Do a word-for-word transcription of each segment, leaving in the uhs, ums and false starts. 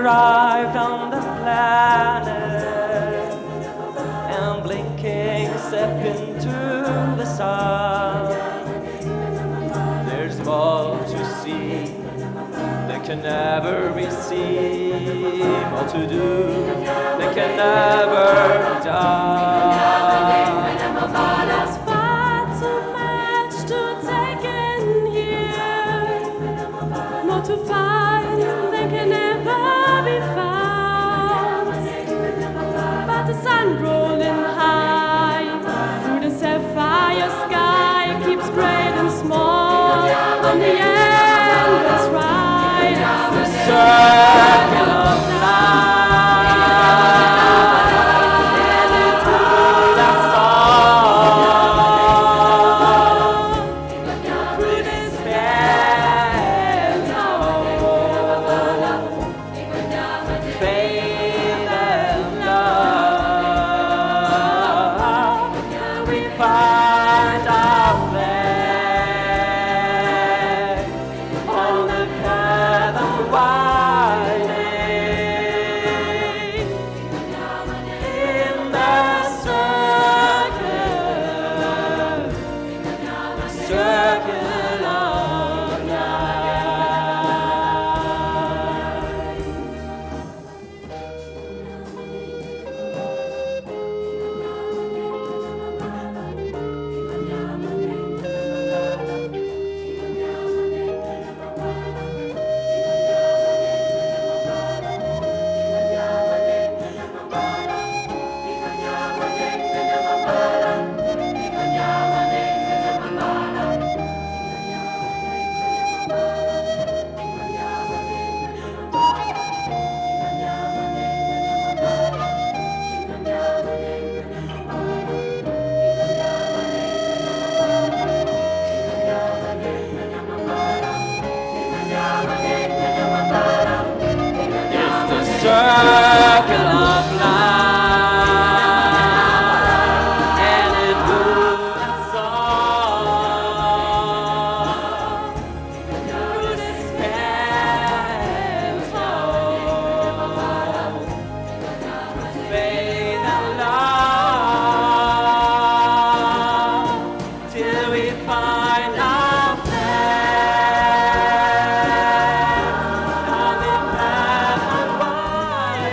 Drive down the planet and blinking step into the sun. There's more to see that can never be seen, more to do that can never be done. There's far too much to take in here, more to find than can ever be found. But the sun rolling high through the sapphire sky keeps great and small on the endless ride. The circle of life. Through this faith and love, we find our place on the path of winding in the circle, circle of life. It's the circle of life, and it moves us all through the space of faith and love. Till we find our place on the path of winding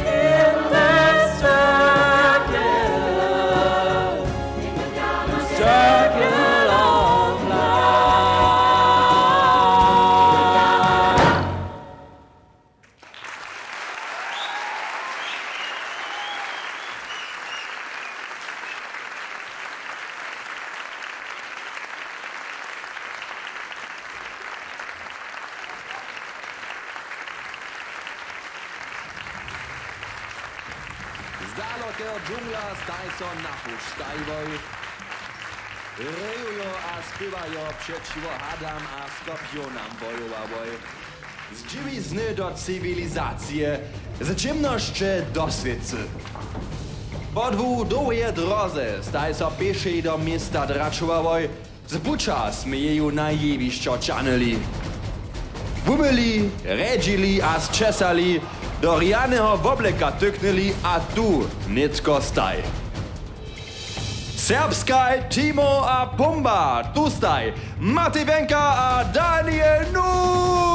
in the circle, circle of life. Z dalokeho dźungla staj so na puć stajiłoj. Rejujo a spěwajo přećiwo hadam a skorpionam wojowałoj. Z dźěłizny do cywilizacije, z ćěmnosće do swěcy. Po dwóch dołheje dróze staj so pěšej do města dračowałoj, z puća smy jeju na jewišćo ćahnyli. Wubyli, rjedźili a sćesali, do rjaneho wobleka tyknyli a tu nětko staj. Serbskaj, Timo a Pumba, tu staj Matej Wenka a Daniel Nuhl.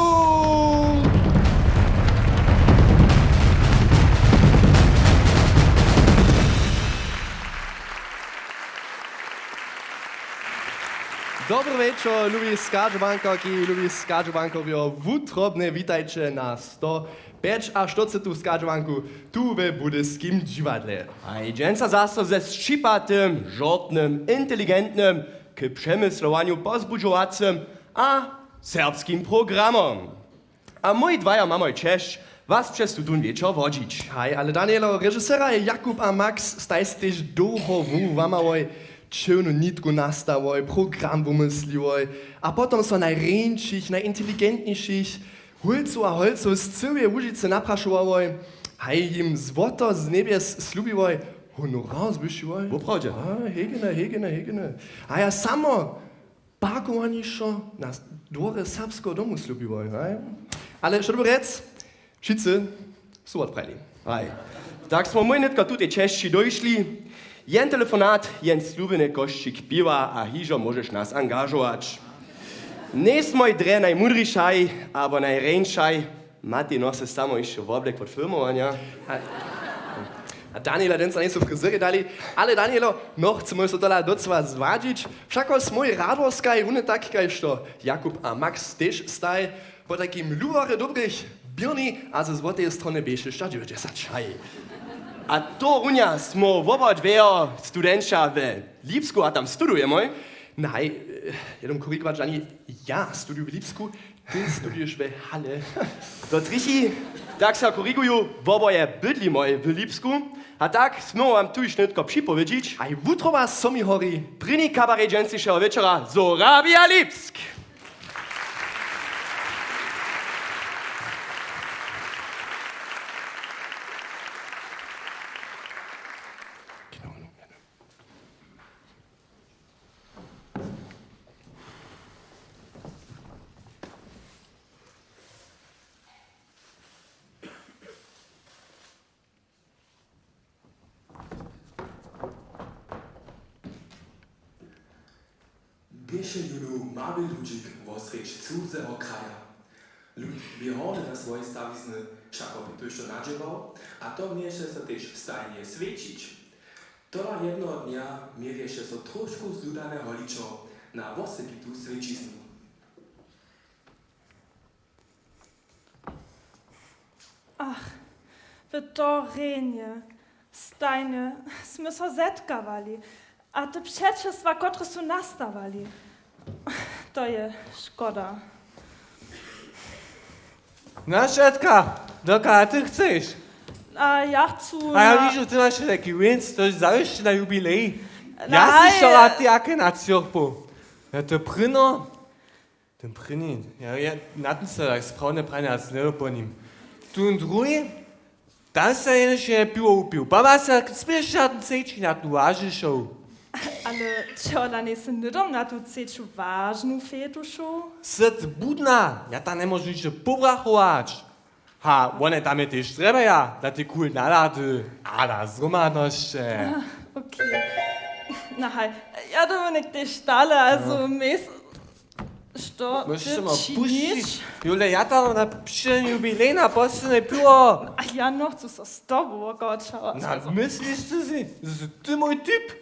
Dobry wječor, lubi schadźowankarki, lubi schadźowankarjo, wutrobnje witajće na sto pjećaštyrcetu schadźowanku tu we Budyskim dźiwadle. A dźensa zaso ze sćipatym, žortnym, inteligentnym, k přemyslowanju pozbudźowacym a serbskim programom. A mój dwajo mamoj česć, was přez tutón wječor wodźić. Haj, ale Danielo, režisera je Jakub a Max, staj stež dołho wuwamałoj, čěłnu nitku nastałoj, program wumysliwoj a potom so najrjeńšich, najinteligentnišich hólcow a holcow z cyłeje Łužicy naprašowałoj, haj jim złoto z njebjes slubiłoj, honorar zwyšiłoj. Woprawdźe? A, hegene, hegene, hegene. A ja samo Parkowanišćo na dworje Serbskeho domu slubiło, haj? Ale što dyrbju rjec, wšitcy su wotprajili. Haj. Tak smo mój nětko tutej česći dóšli. Jen telefonat, jen slubjeny košćik piwa a hižo móžeš nas angažować. Njejsmoj drje najmudrišaj abo najrjeńšaj. Matej nosy samo hišće woblek wot filmowanja. A, a Daniela dźensa njejsu frizerjej dali, ale Danielo, no, chcemy so tola docyła zwadźić. Wšako smój radoskaj, wón je tak kaž to Jakub a Max tež staj, po takim luwarje dobrich běrni a ze złoteje strony běše štyrdźewjećdźesat. Haj. A to runja smo wobodwejo studenća we Lipsku a tam studujemoj. Naj, eh, jedom korigować, ani ja studuju w Lipsku, ty studuješ we Hale. Do trichi, tak so koriguju, woboje bydlimoj w Lipsku. A tak, směju wam tuž nětko připowědźić. Haj, wutroba so mi hori. Prěni kabaret dźensnišeho wječora, Sorabia Lipsk. Běše jónu małi ludźik wosrjedź cuzeho kraja. Lud bě hordy na swojej stawizny, wšako bě tójšto nadźěłał, a to měješe so tež stajnje swjećić. Tola jednoho dnja měješe so trošku zhludaneho ličo na wosebitu swjećiznu. Ach, w to rjenje stajnje smy so zetkawali, a te přećelstwa, kotrež su nastawali, to je škoda. Na wšetka, doka ty chceš. A ja chcu. A ja na- Wižu, ty maš taki winc, to je zawěsće na jubilej. Ja si šoła ty jaké na cyrpu. Ja to prino. Ten prěni, ja, ja, na tym se tak sprawne pranje a zlewo po nim. Tón druhi, tam se jenož je piwo upił. Baba se spěša ten třeći na tu wažešow. Ale čehodla njejsy hnydom na tu třeću wažnu fetušow? Syt budna, ja tam njemóžu ničo pobrachować. Ha, wone tam je tež trjebaja, da te cool nalady a da zhromadnosće. Okej. Na haj, ja Dominik tež dale, also mes-, što ty činiš? Jule, ja tam na přišedni jubilej na posledne piwo. A ja nochcu so z tobu wokočała. Na, mysliš ty si, że sy ty mój typ?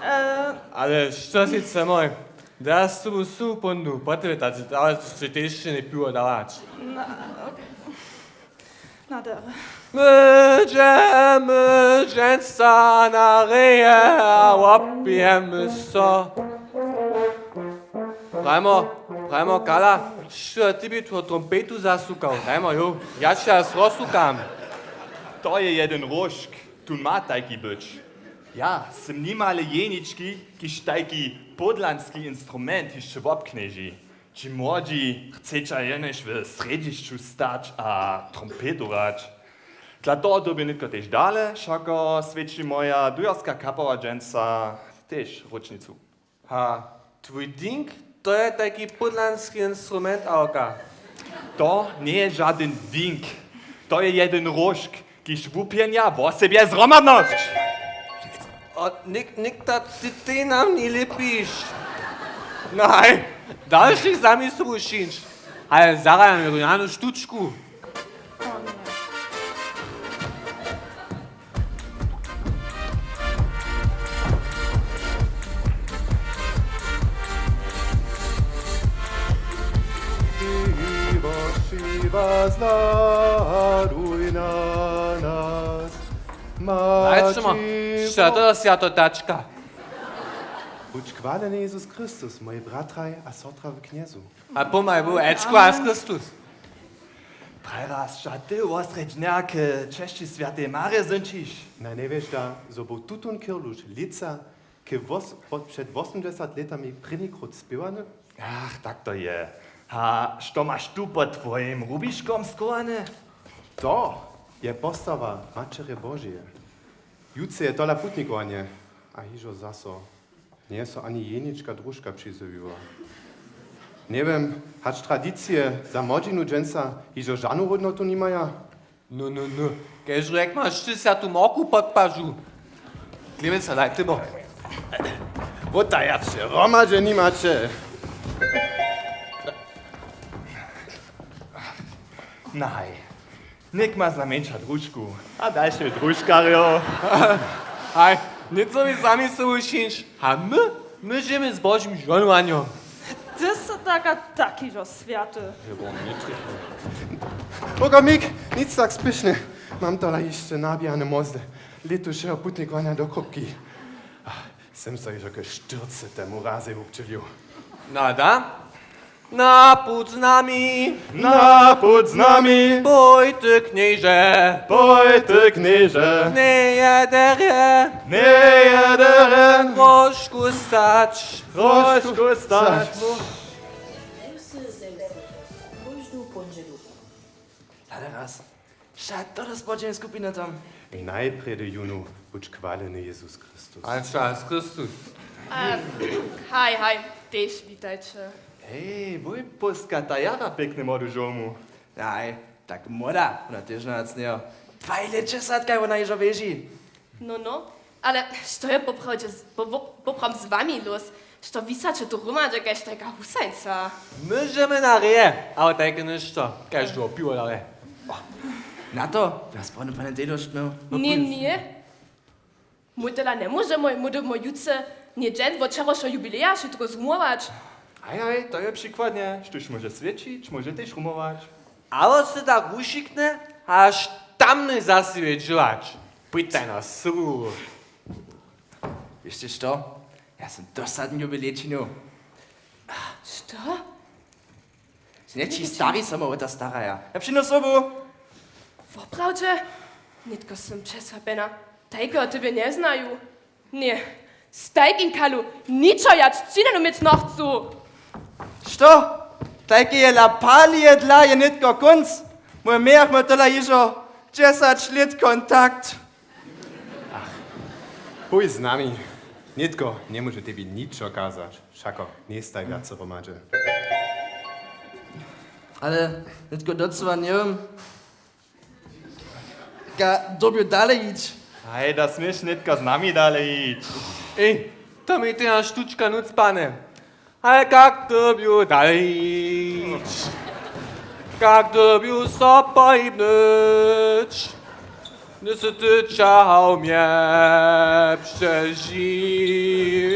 E, ale što si chcemoj? Da z tobu su pondu, potem je ta, ta, ta, tež ne piwo dawać. Na, okej. Na der. My dźemy dźensa na reje a wopijemy so. Prajmo, prajmo, Kala, što ty bi tu trompetu zasukał? Dajmo, jo, ja će raz rozsukam. To je jedyn róžk. Tón ma tajki być. Ja sym nimale jenički, kiž tajki pódlanski instrument hišće wobknježi. Ći młodźi chceća jenož w srjedźišću stać a trompetować. Dla toho dyrbju nětko tež dale, wšako swjeći moja dujerska kapała dźensa tež róčnicu. Ha, twój dink, to je tajki pódlanski instrument, a oka? To njeje žadyn dink. To je jedyn róžk, kiž wupjenja wosebje zhromadnosć. A něk-, někta ty, ty na mni lěpiš. Naj, dalšich zamisluješ, ale zarjam janu štučku. Zašćimo, što to je swjato tačka? Budź chwaleny Jezus Chrystus, moji bratraj a sotra w Knjezu. A pomhaj Bóh, ečku a Chrystus. Praj raz, što ty wosrjedź dnja k česći swjatej Marje zynčiš? Naj njewěš da, zo był tutón kirluš lětsa k wos-, po-, před wosomdźesat lětami prěni krót spěwany? Ach, tak to je. A što maš tu pod twojim rubiškom schowane? To je postawa Maćerje Božeje. Jutře je tola putnikowanje a hižo zaso. Njeje so ani jenička družka přizjewiła. Njewěm, hač tradicije za młodźinu dźensa hižo žanu hódnotu nimaja? No, no, no, kežrjek maš ty swjatu morku pod pažu. Klemensa, daj, ty bo. Wotajaće, hromadźe nimaće. Nahaj. Něk ma znajmjeńša družku. A dalše družkarjo. Haj, něco mi sami sobu čińć. A my, my žijemy z Božim žonowanjom. Ty sy tak a tak hižo swjaty. Boga mik, nic tak spěšnje. Mam tola hišće naběhane mozdy. Lětušeho putnikowanja do Krupki. Ach, sym so hižo k štyrcetemu razej wubdźělił. No da? Na put z nami. Na put z nami. Pój ty, knježe. Pój ty, knježe. Njeje derje. Njeje derje. Róžku stać. Róžku stać. Zeusy, Zeusy, kóždu póńdźe ducha. Hlada raz. Wša to do społečnej skupiny tam. Najprjedy jónu, budź chwaleny Jezus Chrystus. A wša Chrystus. A, haj, haj, tež witajće. Hej, mój póstka, ta jara pěkny młodu žołmu. Haj, tak młoda, wona tež nacnjejo. Dwaj lět dźesatka wona hižo běži. No, no, ale što je poprawdźe z-, po-, po-, poprawom z wami los? Što wisaće tu hromadźe kaž tajka husańca? My žijemy na reje, ale tajke něšto, kaž dłuho piwo dale. Na to, ja sprawdź, pane, tej dosć měł. Ně, ně. Mój tola njemóže mój, mój, mój jutře, ně dźens wot wčerawšeho jubileja wšitko zrumować. Haj, haj, to je přikładnje, štóž móže swědčić, móže tež rumować. Abo sy tak wušiknje, haž tam njeje zaswědźować. Pójtaj na sobu. Wěsće što? Ja sym dosadny jubilej činił. Što? Něči stari so mój wo to staraja. Ja přinu sobu. Woprawdźe? Nětko sym přesłapjena. Tajkeho tebje njeznaju. Ně, z tajkim kalu ničo ja třcinenu měć nochcu. Što? Tajke je lapalije dla je nětko kónc. Mój mějach mój tola hižo dźesać lět kontakt. Ach, pój z nami. Nětko njemóžu tebi ničo kazać. Wšako, njejstaj wjace hromadźe. Ale nětko docyła njewěm, kak dyrbju dale hić. Haj, da směš nětko z nami dale hić. Ej, to mi teja štučka nóc, pane. Ale kak dyrbju dale hić? Kak dyrbju so pohibnyć? Njež sy ty ćahał mje přez žiwjenje.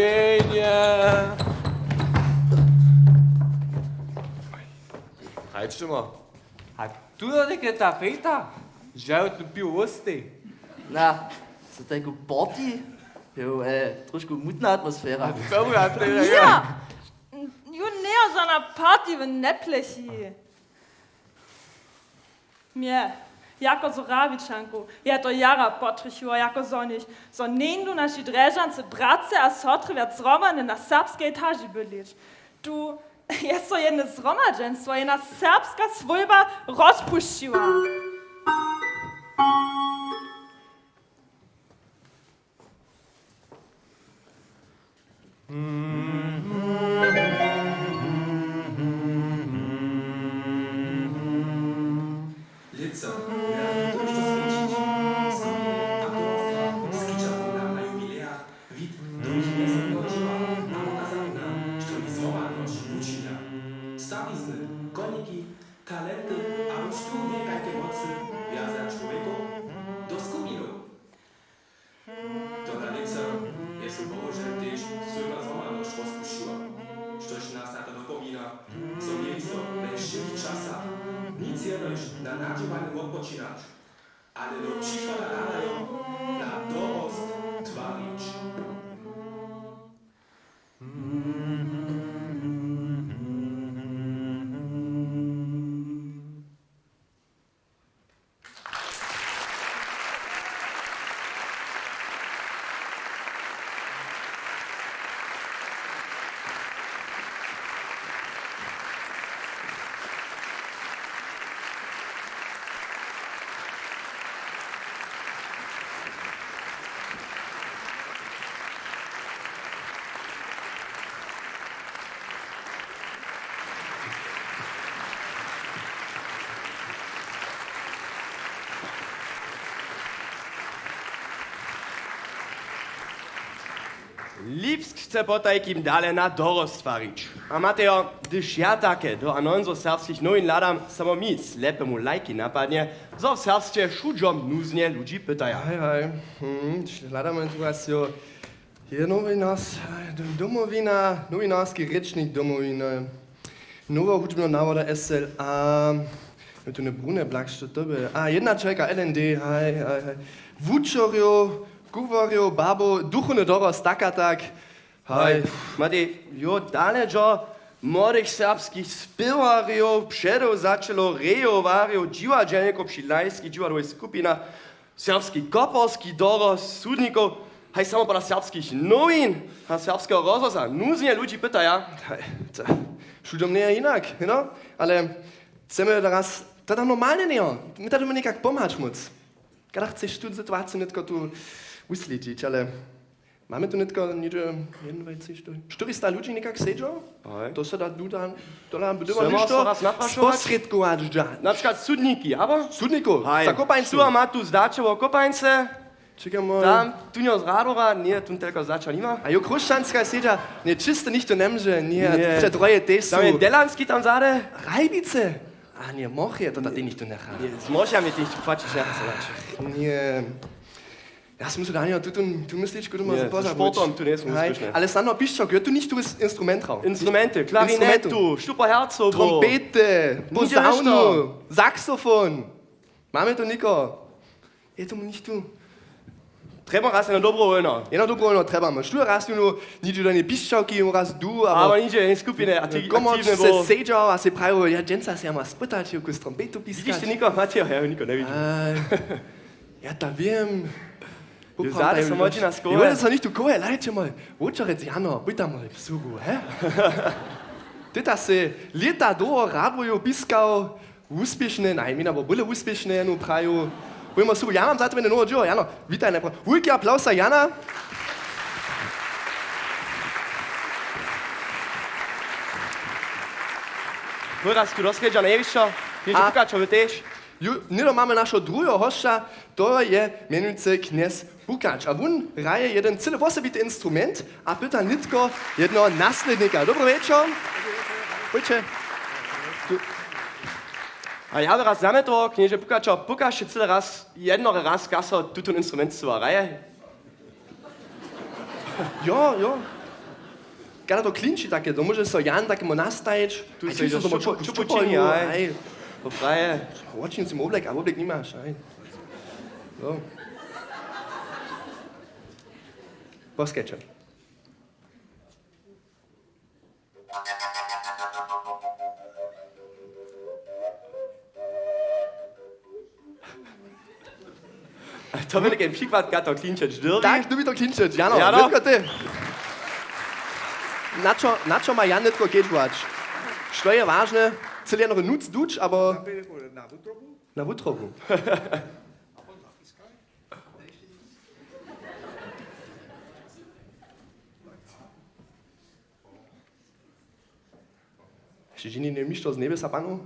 Haj, Šimo. A tu je ta fejta, žel tu pił wóstej. Na, so tajku party? Jo, e, trošku mutna atmosfera. A to ja, to ja. Ja! Jo, njejo žana party w Neplechi. Mje, jako Zhrorawičanku, je to jara potrjechiło, jako zo něch, zo njeńdu naši Drježdźanscy bratřa a sotry wjac zhromadnje na serbskej etaži bydlić. Tu je so jedne zhromadźenstwo, jedna serbska swójba rozpušćiła. Lětsa, ja, to je što zmjeńšić. Skupiny a towarstwa skićachu nam na jubilejach wid druhich mjeztnjeho dźěła a pokazachu nam, što jich zhromadnosć wučinja. Stawizny, koniki, talenty abo štó njejkajke mocy wjazaja čłowjekow do skupinow. Tola lětsa je so bohužel tež swójba zhromadnosć rozpušćiła, štož nas na to dopomina, zo měli so we wšěch časach nic jenož na nadźěłanje wotpočinać, ale do přichoda nadajo na dorost twarić. Lipsk chce potajkim dale na dorost twarić. A Matejo, hdyž ja take do anonsow serbskich nowin hladam, samo mi, slepemu lajki, napadnje, zo w Serbsce wšudźom nuznje ludźi pytaja. Haj, haj. Hm, hladamy tu raz jo. Je nowinars-, Domowina, nowinarski rěčnik Domowiny. Nowa hudźbna nawoda S L A. My tu ne brune blak, što to by? A, jednaćelka L N D, haj, haj, haj. Wučerjow, kuworjow, babow, duchowny dorost, tak a tak. Haj. Haj. Matej, jo, dale dźo młodych serbskich spěwarjow, předewzaćelow, rejowarjow, dźiwadźelnikow při Lajskich dźiwadłowych skupinach, serbski koporski dorost, sudnikow, haj samo pola serbskich nowin a serbskeho rozhłosa nuznje ludźi pytaja. Haj, to, wšudom njeje jinak, no? Ale chcemy teraz, to tam normalnje njejo. My to doma někak pomhać móc. Kada chceš tu situaciju nětko tu wuslědźić, ale mamy tu nětko něhdźe jedyn, dwaj, tři, štyri, štyrista ludźi někak sedźo? Haj. To se da, du da, to da, dyrbja něšto sposrědkować dźa. Na přikład sudniki, abo? Sudnikow, haj, za Kopańcu. Tu a ma tu zdaćo wo Kopańce. Čekaj, moj. Tam, tu njo z Radora, nje, tu telko zdaćo nima. A jo, Chróšćanska sedźa, nje, čisty nichtó njemóže, nje, nje. Před roje tež tam su. Je Delanski tam zady. Ralbice. A nje, Moch je, to da, ty nichtó njecha. Nje, z Mochami ty nichtó płaćić njecha so dać. Nje. Ja sym so, Daniel, tu, tu, tu mysliš, kudoma. Nje, so poza sportom tu njesmy. Haj, úspěšny. Ale snano pišćo, jo, tu nichtó instrument hrał. Instrumenty, klarinetu, štupa hercow, trompety, posawnu, saksofon. Mamy tu někoho. Je tomu nichtó. Trjeba raz jeno dobrowolno. Jeno dobrowolno trjebamy. Štó raz jónu, nihdźe do něj pišćałki, raz du, abo nihdźe do něj skupiny, aktiwny był. Komoc se sedźał a se prajił, ja dźensa se ja ma spytać, jo, kus trompetu piskać. Widźiš ty někoho, Matej? Ja někoho njewidźim. A, ja to wěm. Zady so młodźina skołuje. Jo, so nichtó kołuje, lajće moj. Wočerec Jano, buj tam moj w sugu, he? Ty ta se lěta dołho radwoju piskał, Úspěšne, najmjena, bo byle úspěšne, jenu praju. Pojmo su, ja mam za tebje nowe dźěło, Jano. Witaj, najprjedy. Wulki aplaus za Jana. Wóraz tu doskedźa na jewišćo, knježe Pukaćowy tež. Ju, hnydom mamy našeho druheho hosća, to je mjenujcy knjez Pukač. A wón hraje jeden cyle wosebity instrument a pyta nětko jednoho naslědnika. Dobry wječor. Pójće. Tu. A ja by raz zamjetował, knježe Pukaćo, pokažće cyle raz, jednory raz, kaž so tutón instrument scyła hraje? Jo, jo. Kada to klinči take, to móže so Jan takemu nastajić. Tu a se čim so ješ tomu čupu, čupu čupu čini, čupu, aj. Aj. To praje. Wočin si mu oblek, a oblek nimaš, aj. Jo. Poskajće. To bě nětko přikład, kaž to klinčeć dyrbi. Tak, dyrbi to klinčeć, Jano, Jano? Nětko ty. Na čo, na čo ma Jan nětko kedźbować? Što je wažne? Chce jednory nuc duć, abo? Na wutrobu. Na wutrobu. Hižo dźenje njeje mišćo z njebjesa panu?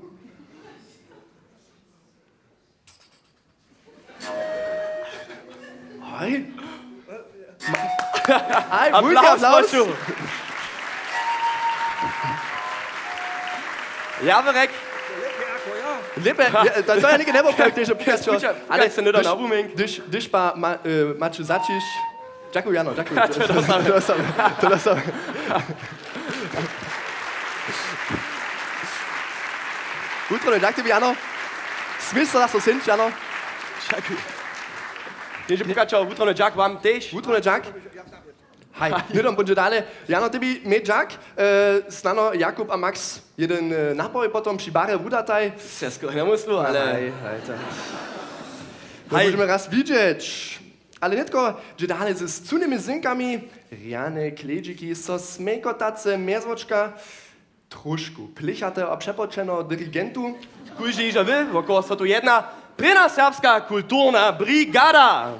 Haj. Haj, wulki aplaus, aplaus. Prošu. Ja bych rjekł. Lěpje, ja, to, to ja nigdy njebył, knježe Pukaćo. Ale hdyž, hdyž pa ma-, e, maću zaćiš, Dźakuju, Jano, dźakuju. To je dosadne. To je dosadne. To je dosadne. Wutrobny dźak tebi, Jano. Směj so zaso synć, Jano. Dźakuju. Knježe Pukaćo, wutrobny dźak wam tež. Wutrobny dźak. Haj, hnydom póńdźe dale. Jano, tebi měj dźak, e, snano Jakub a Max jeden, e, napoj potom při barje wudataj. Sesko, njemyslu, ale haj, haj, to. To haj. Móžemy raz widźeć. Ale nětko dźe dale z cunymi zymkami, rjane klědźiki, so smejkotace mjezwočka, trošku plěchate a přepoćeno dirigentu. Kóždy hižo wě, wo koho so tu jedna, prěna serbska kulturna brigada.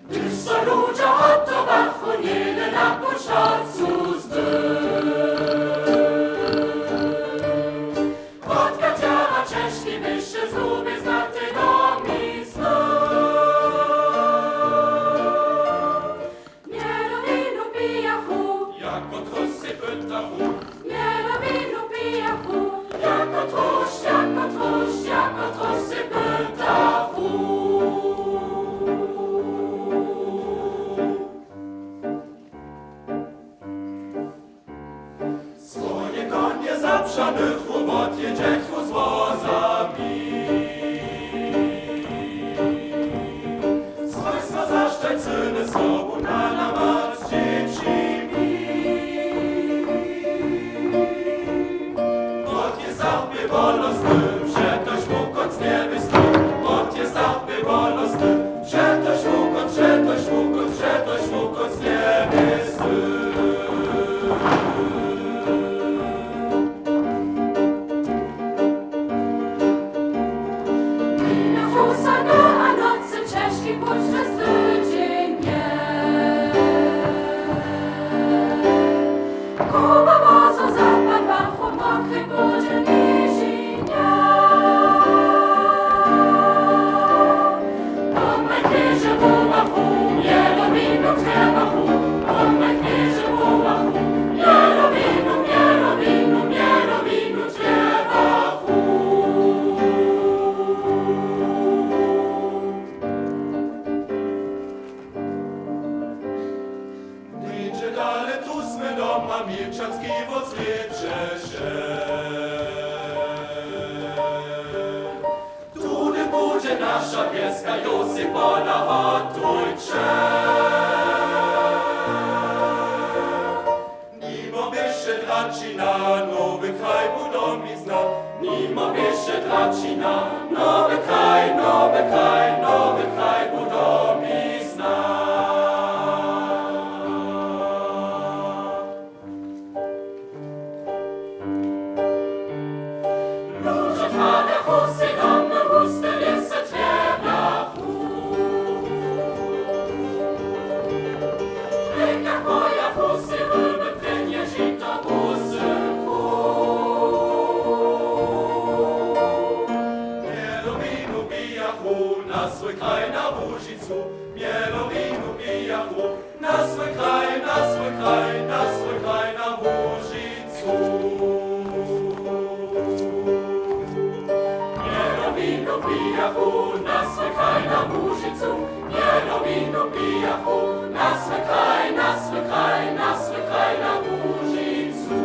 Hdyž so ludźo hotowachu, njele na puć do cuzdy. Wot katrjeho ćežki běše, znowu znate do mizdy. Mjelo winu pijachu, jako trus sej pytachu. Mjelo winu pijachu, jako trus, jako trus, jako trus sej pytachu. Swoje konje zapřanych wotjědźechu z wozami. Swójstwa zaštajcyne sobu na namać dźěćimi. Wot je zachbě bolostny, přetož wukónc njewěsty. Wot je zachbě bolostny, přetož wukónc, přetož wukónc, přetož wukónc njewěsty. Nina Husa, no a nocy ćežki puć přez tydźeń je. Kowa wozo zapadła, chłopokry budźe nižinja. Pomaj knježe, wołachu, mjelo winu trjebachu. Pomaj knježe, wołachu, mjelo winu, mjelo winu, mjelo winu trjebachu. Něhdźe dale tu smy doma milčanski wotrěčeše. Tudy budźe naša wjeska, jo sej pola hotujće. Nimo běše Dračina, nowy kraj Budomizna. Nimo běše Dračina, nowy kraj, nowy kraj, nowy kraj Budomizna. Ludźo trjabachu sej, domy, husty lěsy trjebachu. Rěka pojachu sej, ryby, prěnje, žito, wusypchu. Mjelo winu pijachu na swój kraj, na Łužicu. Mjelo winu pijachu na swój kraj, na swój kraj, na swój kraj, na Łužicu. Mjelo winu pijachu na swój kraj, na Łužicu. Mjelo winu pijachu na swój kraj, na swój kraj, na swój kraj, na Łužicu.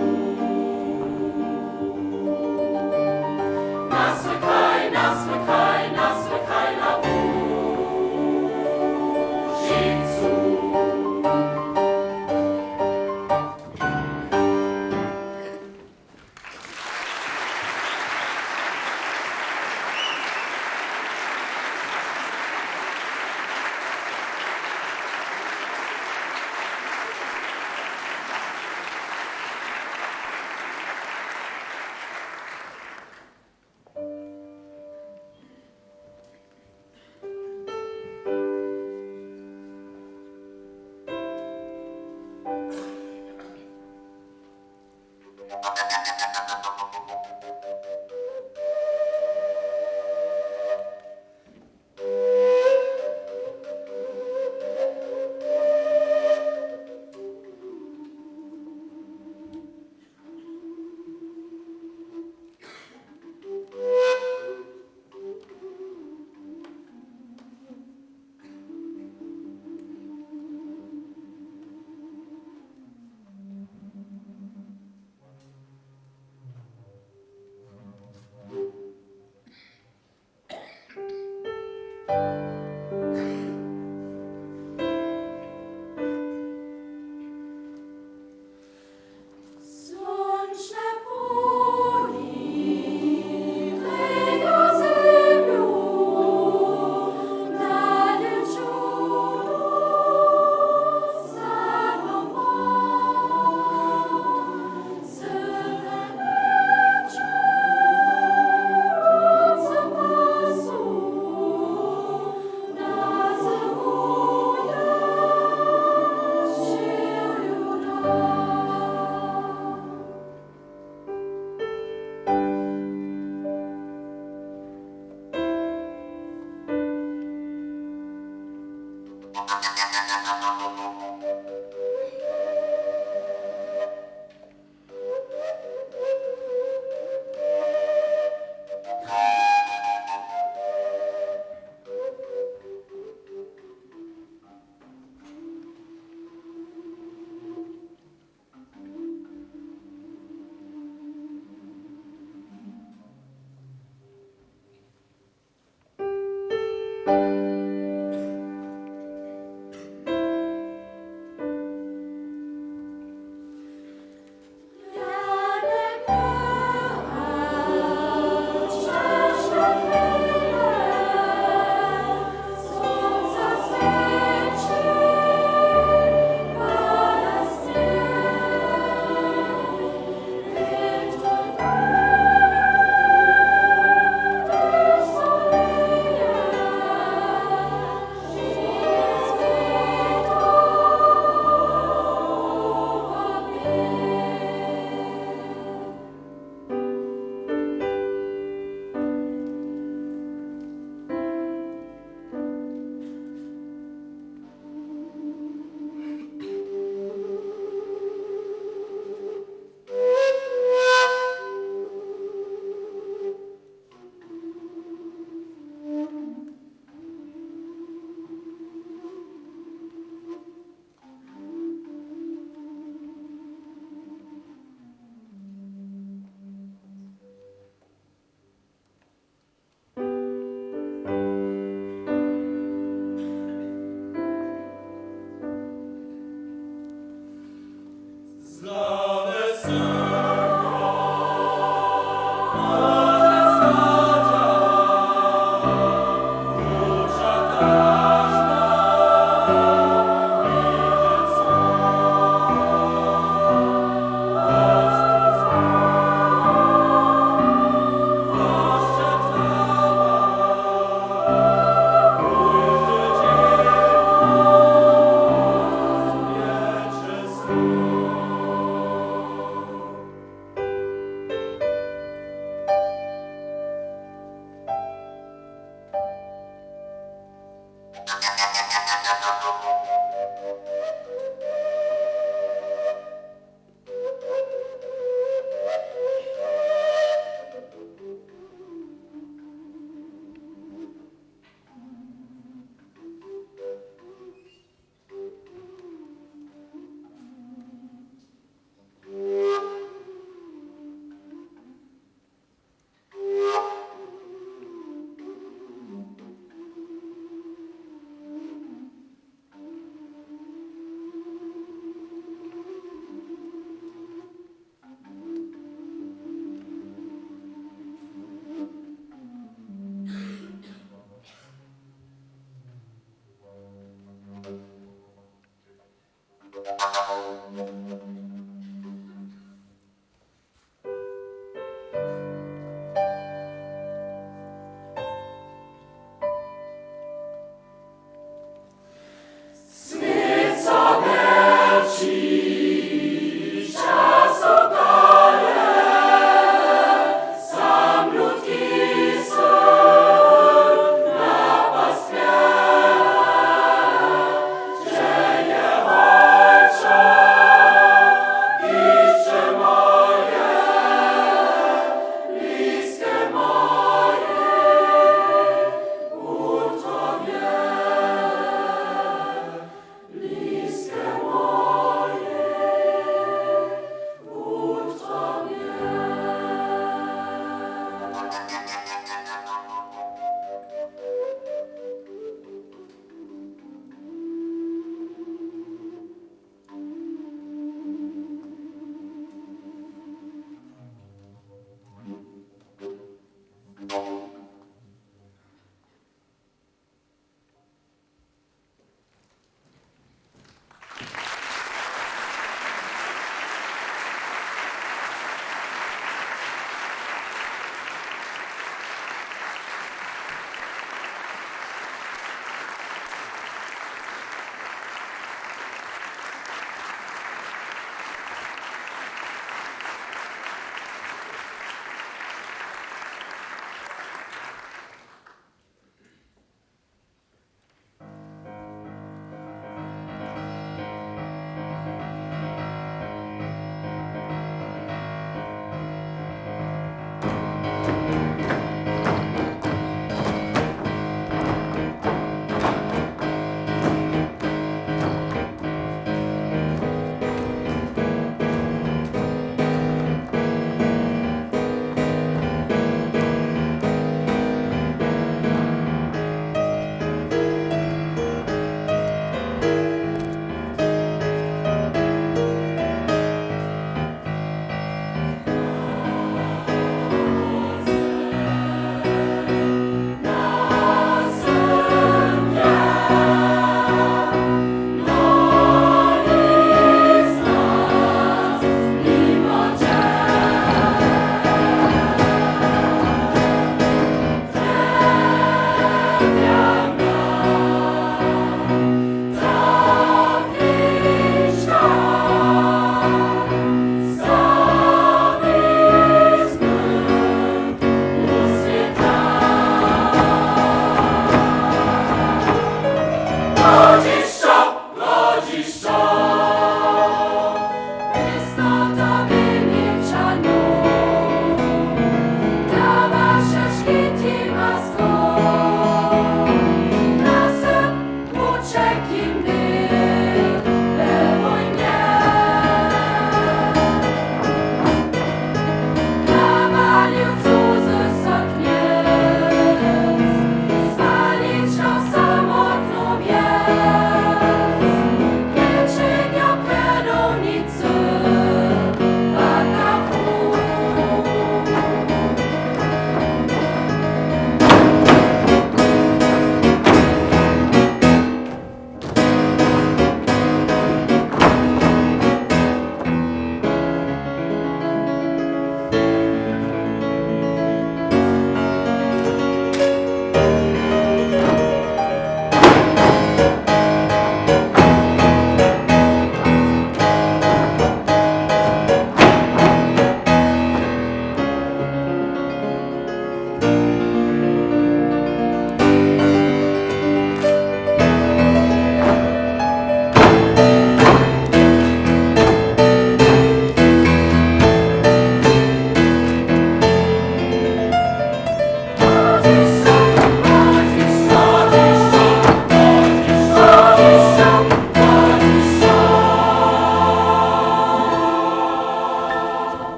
Na swój kraj, na swój kraj, na swój kraj, na Łužicu.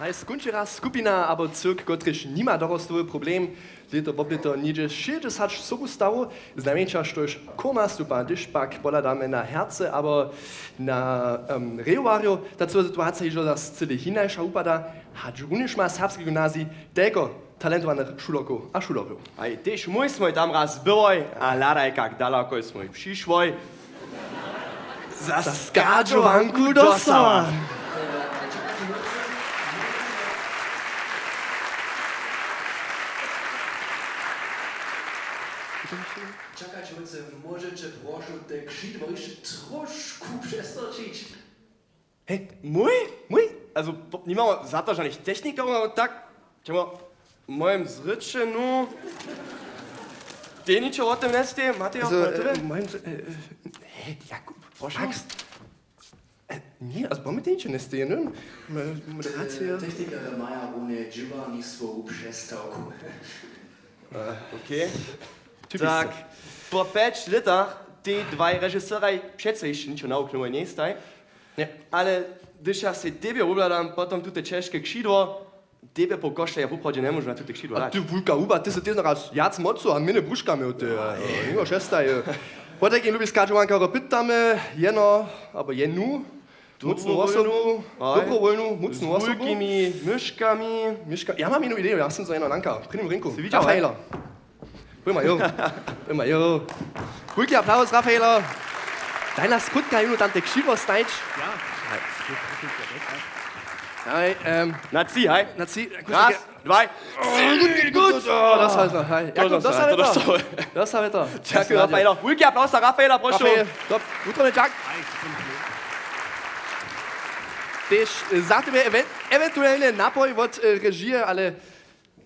Haj, skónčera skupina abo cyrk, kotryž nima dorostowy problem, lěto wob lěto něhdźe šěsćdźesat sobu stawow, znajmjeńša štož kurma stupa. Hdyž pak pohladamy na Hercy abo na um, Rejowarjow, ta cyła situacija hižo zas cyle hinaša wupada, hač runjež ma serbski gymnazij telko talentowanych šulerkow a šulerjow. A tež mój smój tam raz byłoj a hladaj, kak daloko smój přišłoj. Za skarčowanku dostała. Čakać wótře, móžeće prošu te křidło hišće trošku přestrčić? Hej, mój? Mój? Also, po- nimamo za to žanych technikow, tak, čemu, w mojim zrěčenju, tej ničo wo tym njestej, Matej, Also, äh, moim, äh, hey, Jakub, prošu. Max. Äh, nie, also, bo mi tej ničo njestej, ne? Mo- Moderacija. Technikarjo maja runje dźěłarnistwo w přestawku. Okay. Typiske. Tak, po pjeć lětach tej dwaj režiseraj přeco hišće ničo nawuknyłoj njejstaj. Ně. Ale hdyž ja sej tebje wobhladam, potom tute ćežke křidło, tebje poł košle ja woprawdźe njemóžu na tute křidło dać. A ty wulka huba, ty sy tež naraz wjac mocu a mjenje brusćka měł ty. Nimaš šestaj. Potajkim lubi skarčowankarjo, pytamy jeno, abo jenu, mocnu wosobu, dobrowólnu, mocnu wosobu. Z wulkimi myškami. Myška, ja mam jednu ideju, ja sym za jeno nanka. W prěnim rinku. Sy widźał, Rafaela. Pojma jo. Pojma jo. Wulki aplauz, Rafaela. Daj nas skrótka jenu tam te křidło stajć. Ja. Haj, ähm, na tři, haj. Na tři. Raz, dwaj. Gut, gut. Oh, das war es noch. Haj. Jakub, das war to. Das war to. Dźakujemy Rafaela. Wulki aplauz za Rafaela, prošu. Rafael, top. Wutrobny dźak. Tež, e, za tebje ewen- ewentualny napoj wot, e, režije, ale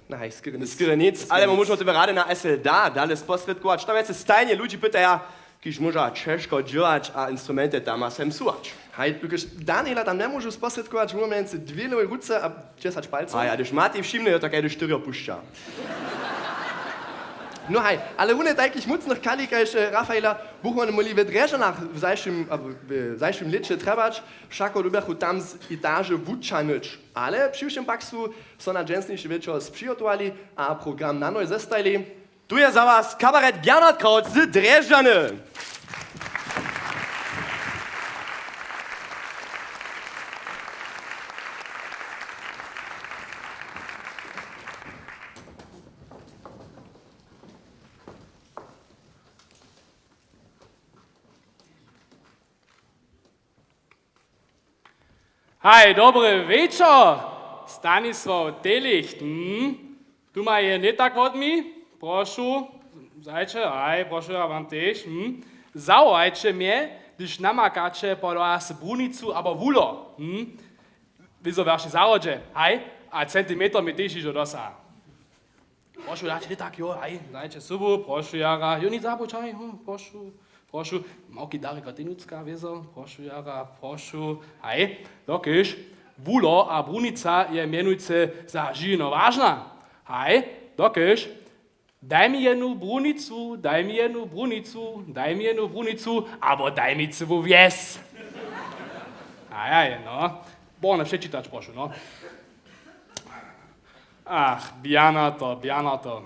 na haj, scyry nic. Scyry nic, ale my móžemy tebje rady na S L D dale sposrědkować. Tam wjace stajnje ludźi pytaja, kiž móža ćežko dźěłać a instrumenty tam a sem suwać. Haj, dokelž Daniela tam njemóžu sposrědkować, móhł mjency dwě lěwej ruce a dźesać palcow. A ja, hdyž Matej wšimny, jo, tak ja hdyž štyrjo pušća. No haj, ale runje tajkich mócnych kali kaž, e, Rafaela buchu wone móhli we Drježdźanach w zašłym, a w, w zašłym lěće trjebać, wšako dyrbjachu tam z etaže wućahnyć. Ale přiwšěm pak su so na dźensniši wječor spřihotowali a program na noj zestajili. Tu je za was kabaret Bernhard Kraut z Drježdźany. Haj, dobry wječor, Stanisław Delicht, hm? Tu ma je nětak wot mi, prošu, zajće, haj, prošu, ja wam tež, hm? Zawołajće mje, hdyž namakaće pola was brunicu abo wulo, hm? Wězo wjaši zahrodźe, haj, a centimeter mi tež hižo dosa. Prošu, daće tak, jo, haj, dajće sobu, prošu jara, jo, nic zabuć, haj, hm, prošu, prošu, małki Darek Katenucka, wězo, prošu jara, prošu, haj, dokelž wulo a brunica je mjenujcy za žino wažna, haj, dokelž, daj mi jednu brunicu, daj mi jednu brunicu, daj mi jednu brunicu, abo daj mi cyłu wjes. Haj, haj, no, borne přečitać, prošu, no. Ach, Bjarnato, Bjarnato.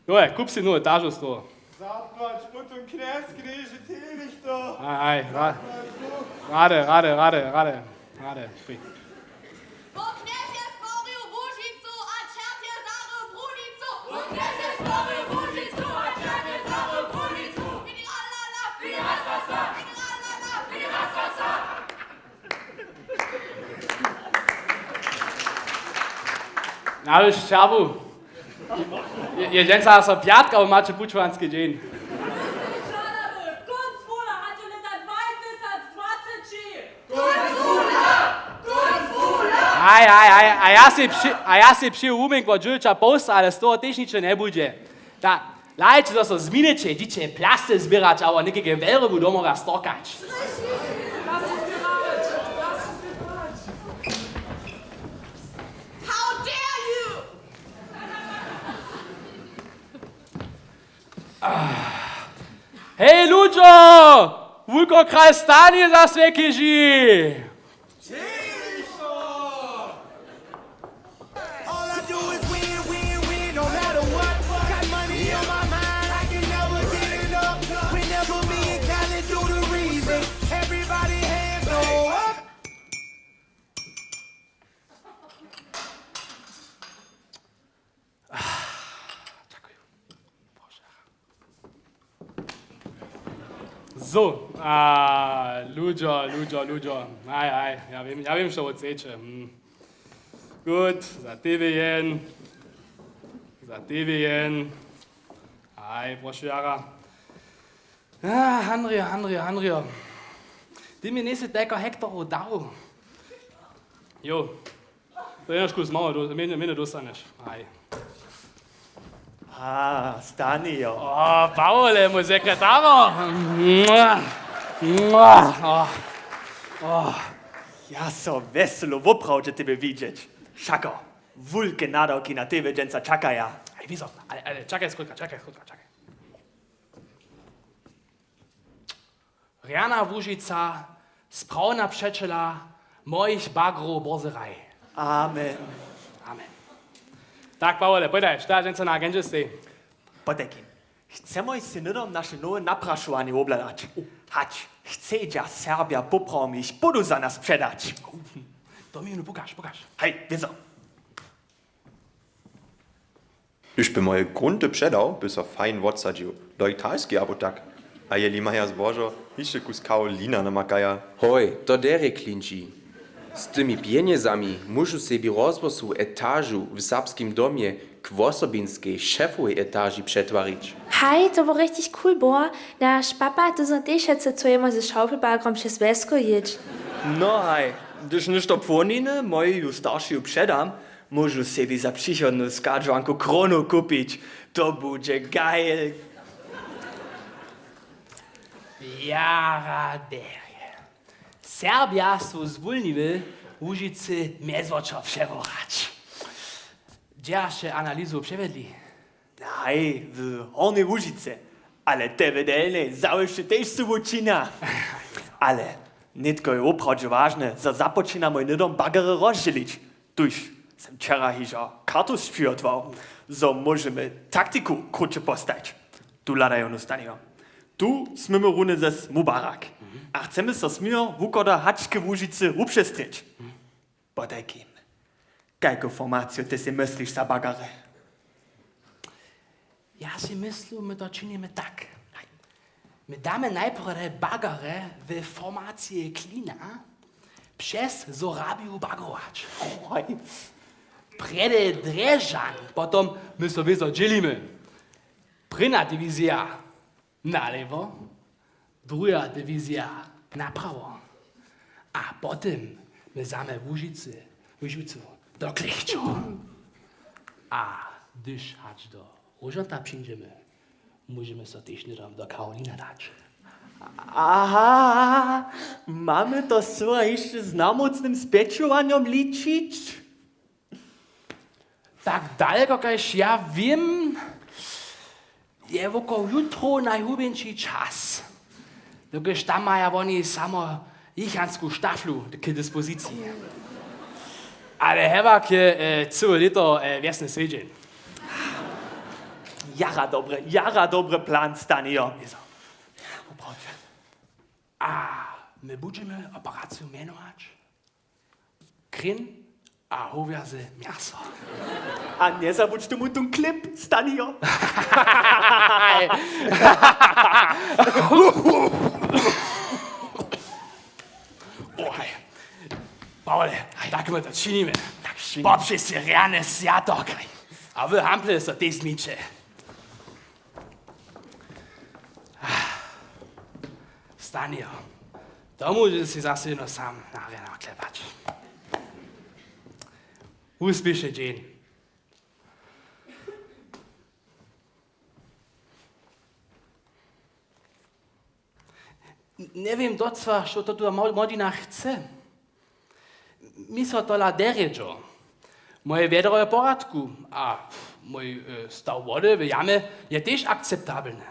Jo, je, kup si nowu etažu z toho. Zapłać, potom knjez knježe Delichta. Aj, aj, ra-, rady, rady, rady, rady, rady, při. Bo knjez je stworił Łužicu a čert je zarył brunicu. Bo knjez je stworił Łužicu a čert je zarył brunicu. Mineralna law. Mineralna law. Mineralna law. Na już, čabu. Je, je dźensa so pjatka, a maće pućowanski dźeń. Kónc wula, hač lěta dwatysacdwaceći. Kónc wula! Kónc wula! Aj, aj, aj, a ja sej při-, a ja sej přijěł wuměnk wot dźewjeća połsta, ale z toho tež ničo njebudźe. Ta, hlajće, zo so změniće, hdźiće plasty zběrać abo někajke wjelrybu domowja storkać. How dare you! Hej, ludźo! Wulkokralj Stani zas wjekěži! All I do is win, win, win, no matter what. Got money on my mind, I can never get enough. Whenever me and Khaled do the remix, everybody hands go up. So, a, ludźo, ludźo, ludźo. Haj, haj, ja wěm, ja wěm, što wot chceće. Hm. Gut, za tebje jen. Za tebje jen. Haj, prošu jara. A, Handrjo, Handrjo, Handrjo. Ty mi njejsy tajko hektorow dał. Jo. To jenož kus mało, do-, mjenje, mjenje dóstanješ. Haj. A, Stani, jo. O, Pawle, mój sekretaro. Mua. Mua. O. O. Ja so wjeselu woprawdźe tebje widźeć. Wšako, wulke nadawki na tebje dźensa čakaja. Haj, wězo, ale, ale, čakaj, skrótka, čakaj, skrótka, čakaj. Rjana Łužica, sprawna přećela mojich bagrow bórze hraj. Amen. Amen. Tak, Pawle, pójdaj, što dźensa na agendźe stej? Potajkim. Chcemoj sej hnydom naše nowe naprašowanje wobhladać. Hač chcedźa Serbja poprawom jich płodu za nas předać. To mi nu pokaž, pokaž. Haj, wězo. Hdyž by moje grunty předał, by so fajn wotsadźił, do Italskeje abo tak. A jeli maja zbožo, hišće kus Karolina namakaja. Hoj, to derje klinči. Z tymi pjenjezami móžu sebi rozhłosowu etažu w Serbskim domje k wosobinskej šefowej etaži přetwarić. Haj, to bu richtig cool, bo naš papa, to zo tež chce, co jemo ze Schaufelbagrom přez Wjesko jěć. No haj, hdyž něšto płoniny mojeju staršeju předam, móžu sebi za přichodnu schadźowanku kronu kupić. To budźe geil. Jara derje. Serbja su zwólniły Łužicy mjezwočer přeworać. Dźeržaće analizu přewjedli? Haj, w Hornjej Łužicy, ale te w Delnjej zawěsće tež su wučinja. Ale nětko je woprawdźe wažne, zo započinamoj hnydom bagery rozdźělić. Tuž sym wčera hižo kartus přihotował, zo móžemy taktiku krótše postajić. Tu hladajo nu Stanijo. Tu směmy runje zes Mubarak. A chcemy so směr wuchoda Hačke Łužicy wupřestrěć. Potajkim. Kajku formaciju ty sej mysliš za bagery? Ja sej myslu, my to činimy tak. My damy najprjedy bagery w formacije klina přez Sorabiju bagrować. Oj. Prjedy Drježdźan, potom my so wězo dźělimy. Prěnja diwizija nalěwo, druha diwizija naprawo. A potom my zamy Łužicy, Łužicu do klěchćow. A hdyž hač do Róžanta přińdźemy, móžemy so tež hnydom do Karolina dać. Aha, mamy to scyła hišće z namócnym spjećowanjom ličić? Tak daleko, kaž ja wěm, je wokoło jutrow najhubjeńši čas, dokelž tam maja woni samo jěchansku štaflu k dispoziciji. Ale hewak je, e, cyłe lěto, e, wjesny swjedźeń. Jara dobry, jara dobry plan, Stanijo. A my budźemy operaciju mjenować Kryn a howjaze mjaso. A njezabudź tomu tón klip, Stanijo. O, haj. Pawle, haj, tak my to činimy. Tak činimy. Popřez si rjany swjatok. A wy hample so tež zmyjće. Stanijo, to móžeš si zaso jeno sam na rjana klepać. Wuspěšny dźeń. N-, njewěm docła, što to tuta mło-, młodźina chce. Mi so tola derjedźo. Moje wjedro je w poradku a mój, e, staw wody w jamje je tež akceptabelny.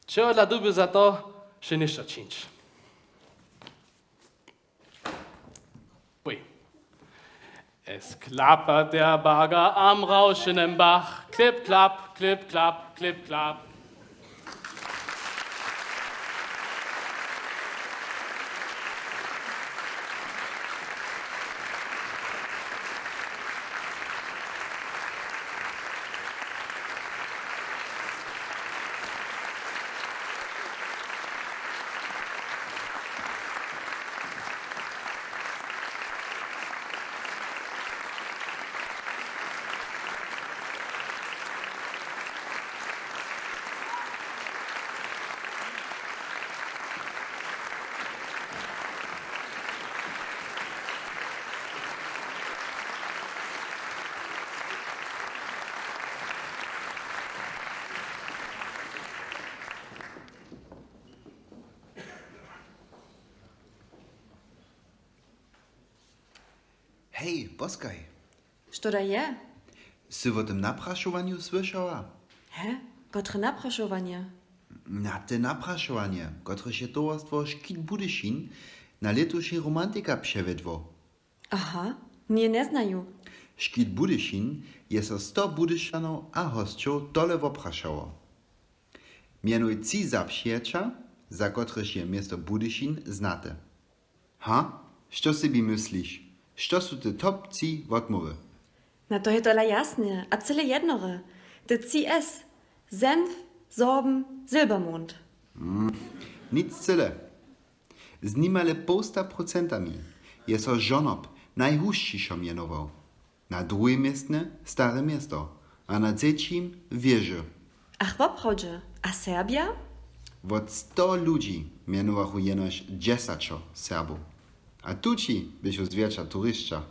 Čehodla dyrbju za to Sće něšto čińć. Oj. Es klappert der Bagger am rauschenden Bach. Klipp, klapp, klipp, klapp, klipp, klapp. Hej, poskaj. Što da je? Sy wo tym naprašowanju słyšała? He? Kotre naprašowanje? Na te naprašowanje, kotrež je towarstwo Škit Budyšin na lětušej Romantika přewjedło. Aha, nje, njeznaju. Škit Budyšin je so sto Budyšanow a hosćow tole woprašało. Mjenuj tři zapřijeća, za kotrež je město Budyšin znate. Ha? Što sebi mysliš? Što su te top tři wotmołwy? Na to je tola jasne a cyle jednore. Te tři S. Senf, Sorben, Silbermond. Nic cyle. Z nimale połsta procentami je so žonob najhusćišo mjenował. Na druhim městnje Stare Město a na třećim Wěžy. Ach, woprawdźe? A Serbja? Wot sto ludźi mjenowachu jenož dźesaćo Serbow. A tući běchu zwjetša turisća.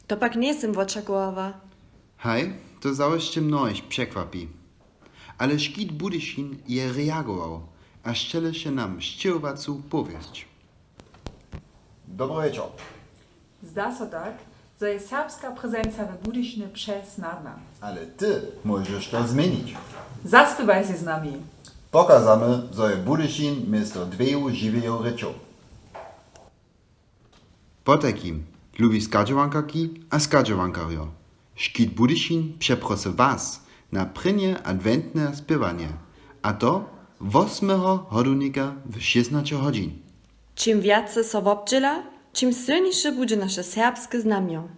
To pak njejsym wočakowała. Haj, to zawěsće mnohich překwapi. Ale Škit Budyšin je reagował a sćěleše nam sćěhowacu powěsć. Dobry wječor. Zda so tak, zo je serbska prezenca w Budyšinje přesnadna. Ale ty móžeš to změnić. Zaspěwaj sej z nami. Pokazamy, zo je Budyšin město dweju žiweju rěčow. Potajkim, lubi schadźowankarki a schadźowankarjo, Škit Budyšin přeprosy was na prěnje adwentne spěwanje, a to wosmeho hodownika w šěsnaće hodźin. Čim wjace so wobdźěla, ćim sylniše budźe naše serbske znamjo.